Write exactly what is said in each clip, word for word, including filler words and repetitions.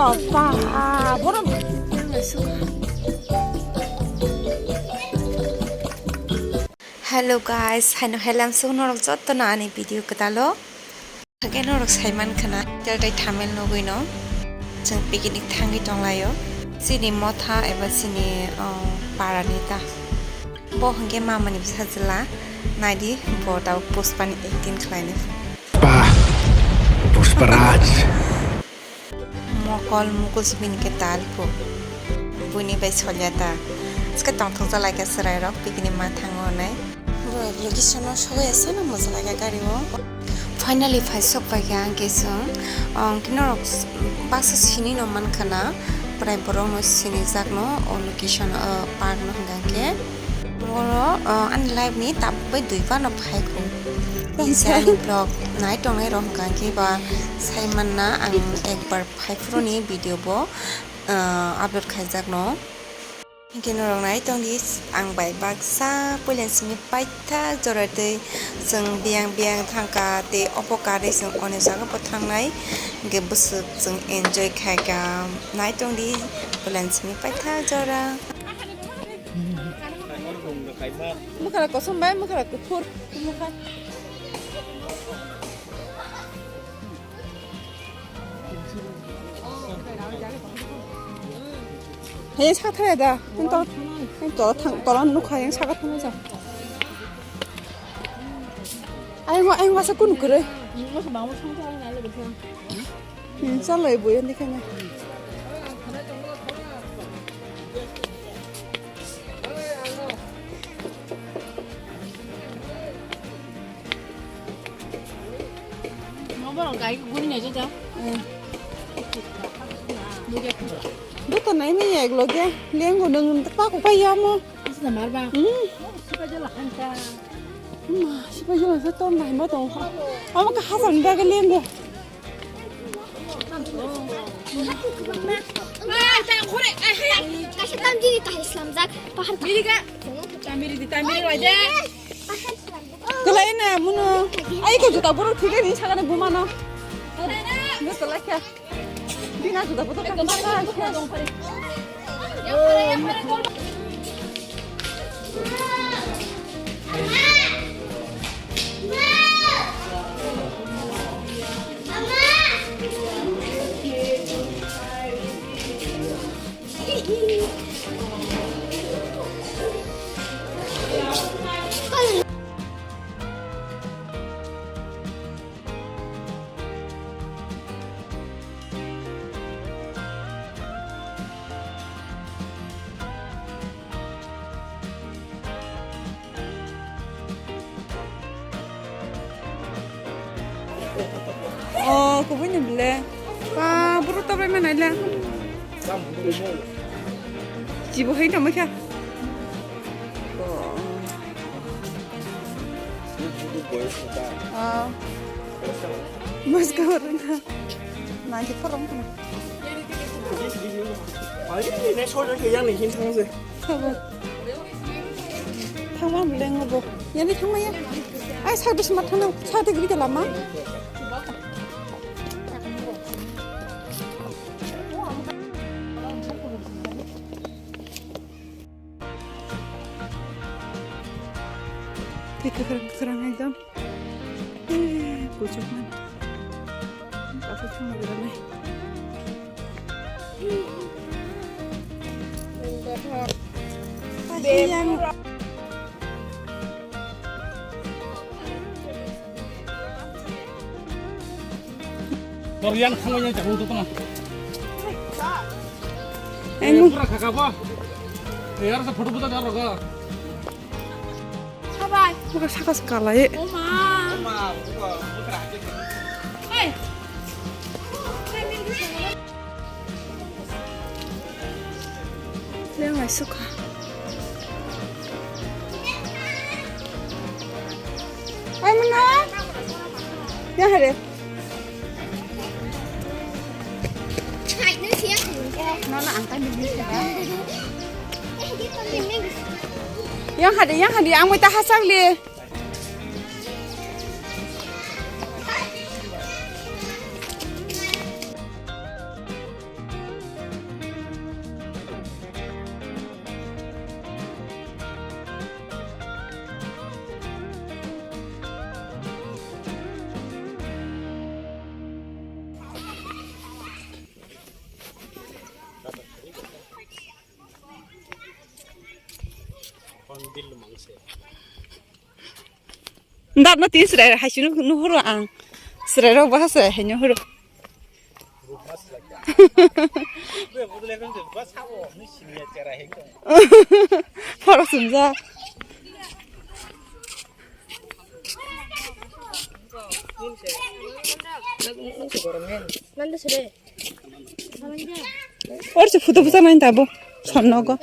Hello guys, haino helam suk norok jotto no ani video kwtalo. Hake norok saiman khana, tel tai thamel nugui no. Chwng picnic thangwi tonglaio. Chini motha eba chini, oh, para neta. Bo hwnkhe mamani bwsajwla, naidi bo tabuk Pushpani acting khlainai. Bah, Pushparaj. Mokol mukul si bini khe tal po. Buini bai solya ta. Aske tongthok jalai khe chwrai rok picnic ma thango nai. Bo location o sogwi ase na mojalai khe gari o. Finally phai sok pai khe ang khe chwng, ang khe norok baksa sini no man khana, prai borok no sini jak no o location, o park no hwnkha khe. Oro, o, ani life ni tabuk bai dui bar no phai kho. Tisa ani vlog nai tongnai rok hwnkha khe ba sai manna ang ekbar phai phuru ni video bo, o, upload khaijak no. Hwnkhe norok nai tongdi, ang bai baksa puila simi paithak jora twi chwng biyang biyang thangkha tei obo karwi chwng onno jaga bo thangnai, hwnkhe bwswk chwng enjoy khaikha. Nai tongdi puila simi paithak jora. Mwkhra kosom bai mwkhra kuphur mwkha. He, sa thaya da. Nang to, nang to thang, to nang nukha yang sa ka thang ja. Ai wa, ai wa sa kun kure. Hmm, sa lai bu yan dikhana. Joto nai manya ek loge lengo nung ta ko pai ya mo. Hmm. Ma, sipai jala sa ton nai mo tong. Amo ka hasan ba ke lengo. Kaisa tamjini kahai slamjak pahar ta. Tamiri di, tamiri waje. Pahar slamjak. Kalai na muno. Ai ko juta borok thik ni sagani bumano. Kalai na. Joto lakha. Bina juta borok. Oh, kubui ni bile. Pa, buru ta bai manai la. Chibo hai tamo kya? Oh. Mas ka orang ka. Nanti korong tu. Ayo, ini soalnya kayak yang nih, hintang sih. Thangma bwlai ngo bo. Yani thangma ya. Ai, sa bisi ma thangna, sa de gidi lama. Twi kwkhwrang kwkhwrang ekdom. Eh, kuchukmani. Aswk thangna gra nai. Yang. Tor yang khalo yang jago tu tama. Engu. Pura khaka ba. Yar sa photo buta dar roga. Sabai. Pura saka saka lai. Oma. Hey. Leng lai sukha. Ai mano. Ya hare. Nono ang tani ni sida. Yang hade, yang hade, ang mai ta hasang le. Datno tin srai hai sinu nuhuru ang. Srai rok bahasa hai nuhuru. Phoro sumjak. Nanda sere. Or se photo busa nai tabo. Sonnogo.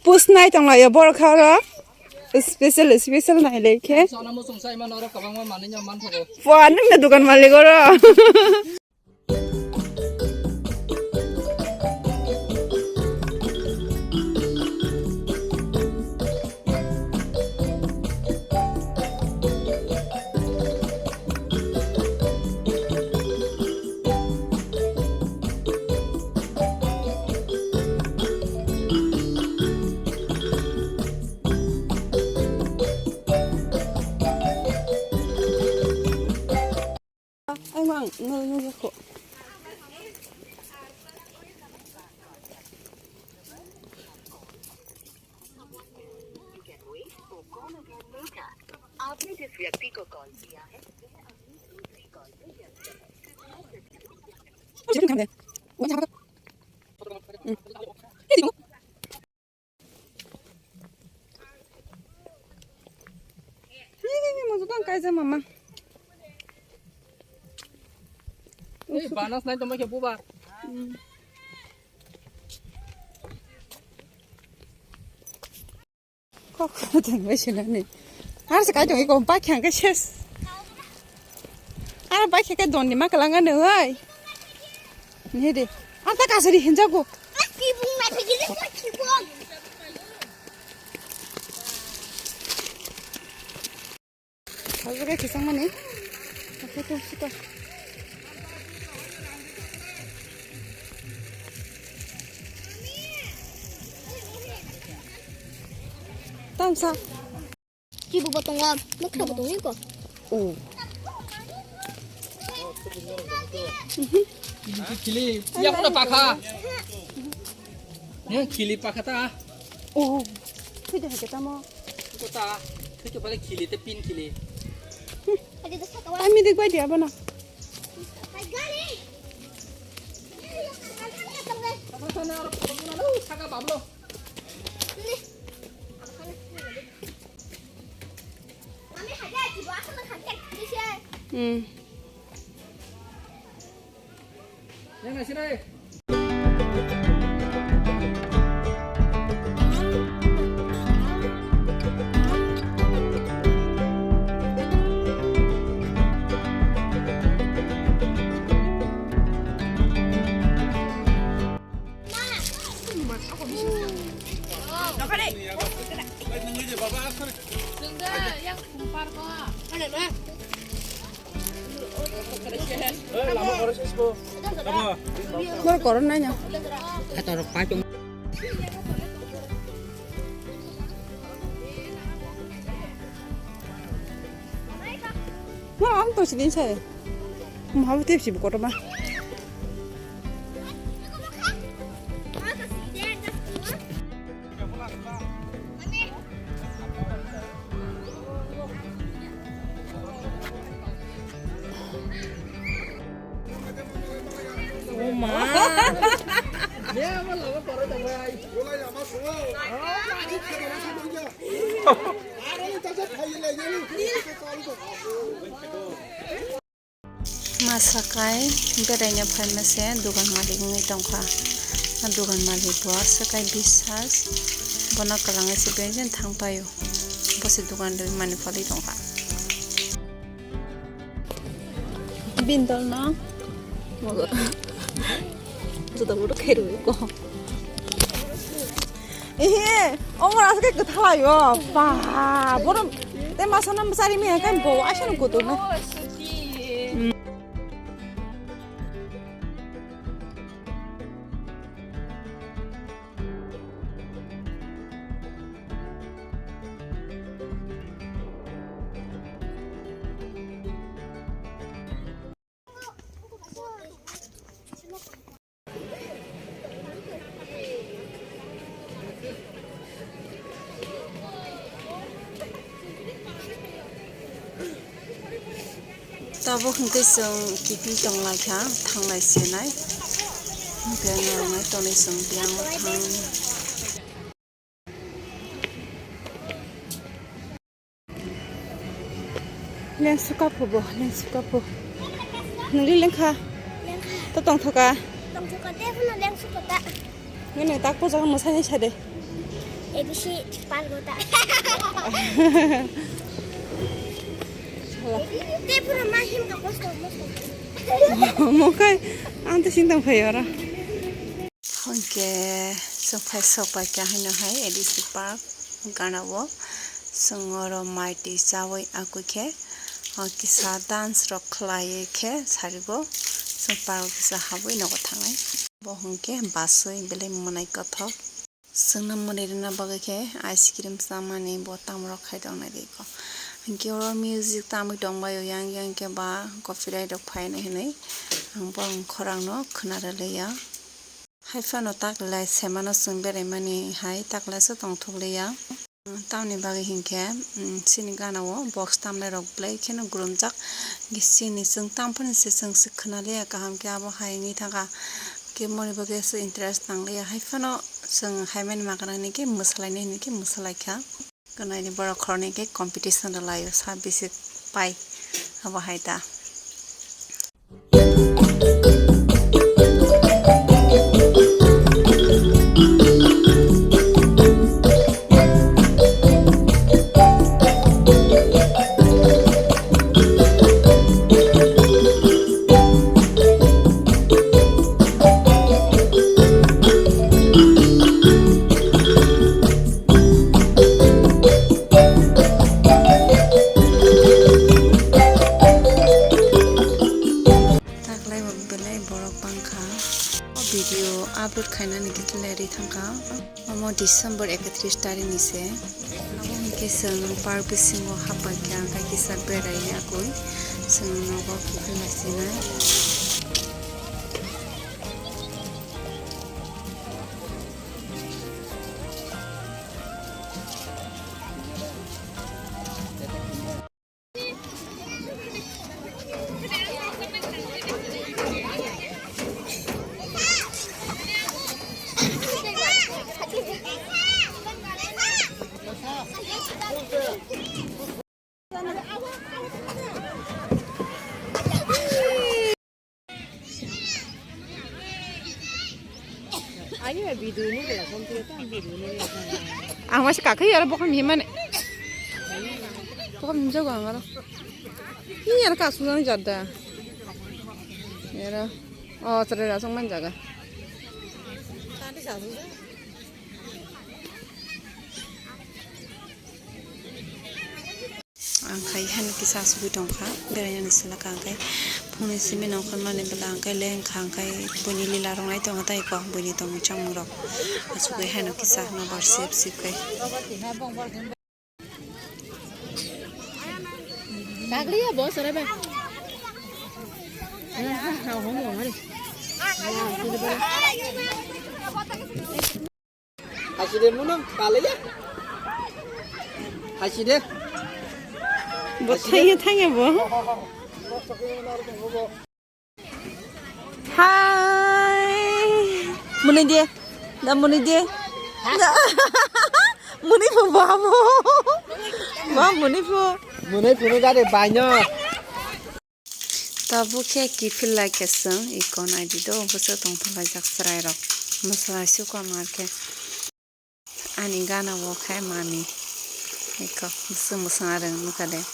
Pusnai tonglaio borok kha oro. Special, special nai lai khe. Sona musung sai mano oro kwbangma manwi no man thogo. Pua nung na dukan malik oro. Ayung ang nol nol yakho. आपने जिस व्यक्ति को कॉल किया है, वह अभी दूसरी कॉल पे व्यस्त है। Ni, ni, ni, mo tang kaisa mama. Ei, banas nai tongma khe bubar. Kok tengbai sina ni. Ar se kai tong iko pai khang ke ses. Ar pai khe ke don ni ma kalang ane oi. Ni de. Ar ta kasari hinja ko. Kibung na thagi de kibung. Khajaga kisang mani. Oke tuh suka. Tangsa. Kibu botong lam, nuk kibu botong ni ko. Oh. Kili, ya kuna pakha. Ni kili pakha ta. Oh. Thui de hake tamo. Ko ta. Thui ke bale kili te pin kili. Ami dik bai dia bana. Saka bablo. Hmm. Nor koron nanya. Ator patung. Nor ang to sini saya. Mau tiap sibuk kotor mah. Masakai beraina phaima se dogan malik wngwi tongkha. A dogan malik bo aswk kai bisas, bono kwlangwi se beng thang paio. Bo se dogan rwi mani phalwi tongkha. Bindol no. Juda bodo kheru ko. Ehe, omor aswk kwthalai o. Ba, borom te masana masari mi kan bo asano kutu na. Tabuk hwnkhe chwng kiphil tonglaikha, thanglai sinai. Hwnkhe noroknai tonwi chwng biyang o thang. Lengsu kaphu bo, lengsu kaphu. Nungli lengkha? Lengkha. To tongthoka? Tongthoka, tei phano lengsu kota. Nini tak puja mwsani sade. A B C pargo ta. Te pura ma him ka kosto, kosto. Mokai, ang to sing tong phai ora. Hwnkhe chwng phai sok pai kha hino hai A D C park gana o. Chwng oro mai twi chawi akwi khe, o kisa dance rok khlaiwi khe sari bo chwng park o kisa habwi nogo thangnai. Bo hwnkhe baswi belai mwnai kothok. Chwngno mwnwi rwna bagwi khe ice cream chamani bo tamrok khai tongnai de iko. Hwnkhe oro music tamwi tongbaio, yang yang khe ba copyright rok phainai hwnwi ang borokni khorangno khna rwliya. Haiphano taklai semano chwng beraimani hai taklaisa tongthokliya. Tamoni bagwi hinkhe, mm, chini gana o box tamnai rok belai kheno gurumjak. Chini chwng tamphani se chwng se khwnaliya kaham khe abo hai wngwi thangkha. Khe moni bagwi se interest nangliya. Haiphano chwng haimani magana hwnwi khe mwsalaini hwnwi khe mwsalaikha. Ganaini borok khoroknwi khe competition rwlaio sa bisi pai abo hai ta. Taklai bo belai borok bangkha. O video upload khainani khe leri thangkha. Omo December ekatris tarikh ni se. Abo hinkhe chwng park bisingo hapbai khe ang khe kisa berai ya koi. Chwng nogo kiphilnai sinai. Ang masa kakhai aro bokham himani. Bokham himjago ang aro. Hi aro kasujani jadda. Ero. O, chwrai rasong manjaga. Ang khai hano kisa asugwi tongkha, berainani sila ka ang khai phone simi nongkhormani bwla ang khai lengkha, ang khai buini lila rok nai tongo tai kok buini tongmung chamung rok asugwi hano kisa nobar sip sip khai. Dagli ya boss, ore be. Haside munung, kale ya. Haside. Bo thangya, thangya bo. Hai. Muni de. Da muni de. Da. Muni phu bo amo. Ba muni phu. Muni phu no gari baino. Tabuk khe kiphil lai khe chwng iko naidi do, bwswk tongthok laijak chwrairok. Mwswlai sukha mar khe. Ani gana o khe mami. Iko bwswk mwswng arwng nukha de.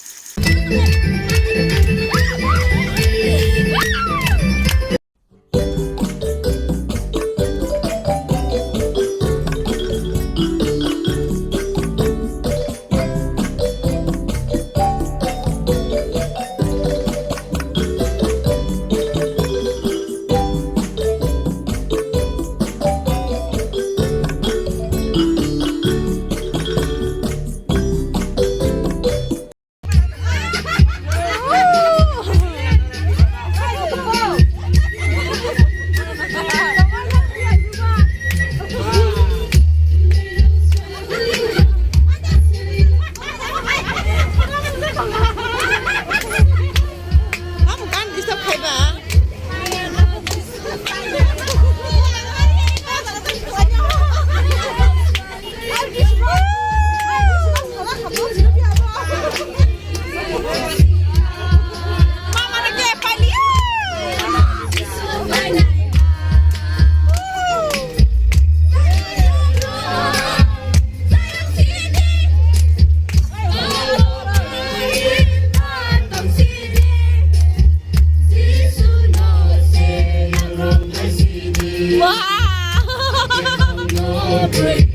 Every